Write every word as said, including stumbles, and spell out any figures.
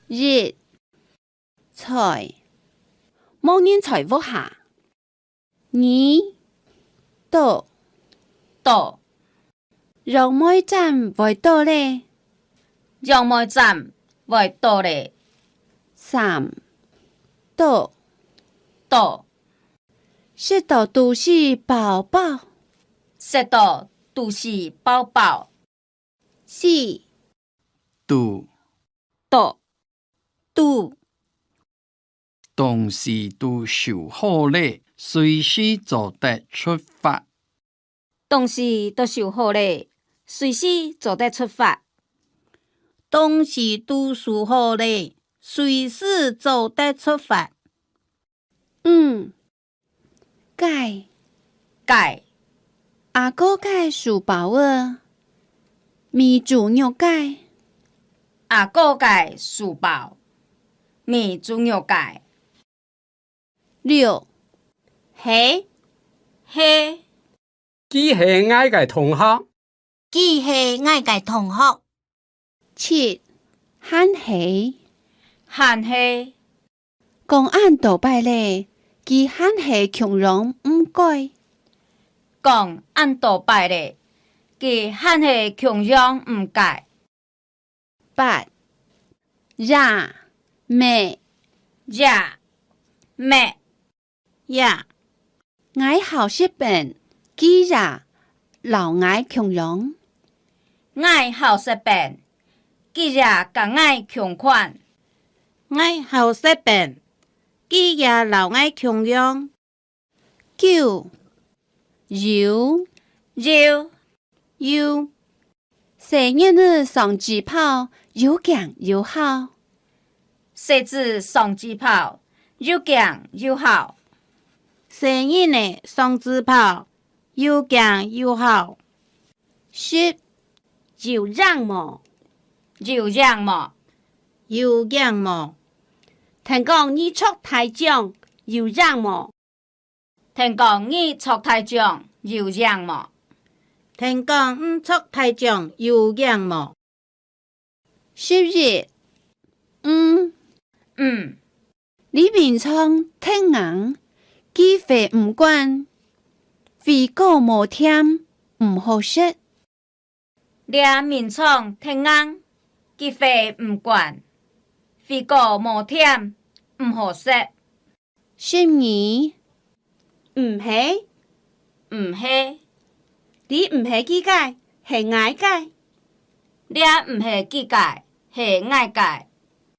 一、在，無人在屋下。二、到，到，楊梅站會到咧。楊梅站會到咧。三、到，到，食到肚屎飽飽。食到肚屎飽飽。四、堵，堵，堵，東西都收好咧，隨時做得出發。東西都收好咧，隨時做得出發。東西都收好咧，隨時做得出發。五、解，解，阿哥个書包仔，咪豬肉解。阿哥个書包，咪豬肉解。六、係，係，佢係𠊎个同學。佢係𠊎个同學。七、還係，還係，講恁多擺咧，佢還係共樣毋改。講恁多擺咧，佢還係共樣毋改。八、也，乜，也，乜，也，𠊎好食飯，佢也摎𠊎共樣。𠊎好食飯，佢也佮𠊎共款。𠊎好食飯，佢也摎𠊎共樣。九、又，又，又，細人仔上紙炮，又驚又好。細子上紙炮，又驚又好。細人仔上紙炮，又驚又好。十、有影無？有影無？有影無？聽講你著大獎，有影無？ 聽講你著大獎，有影無？聽講你著大獎，有影無？十一、五，五，這眠床忒硬，佢飛毋慣，飛過無忝，毋好食。 這眠床忒硬，佢飛毋慣，飛過無忝，毋好食。十二，毋係，毋係，這毋係佢个，係𠊎个。這毋係佢个，係𠊎个。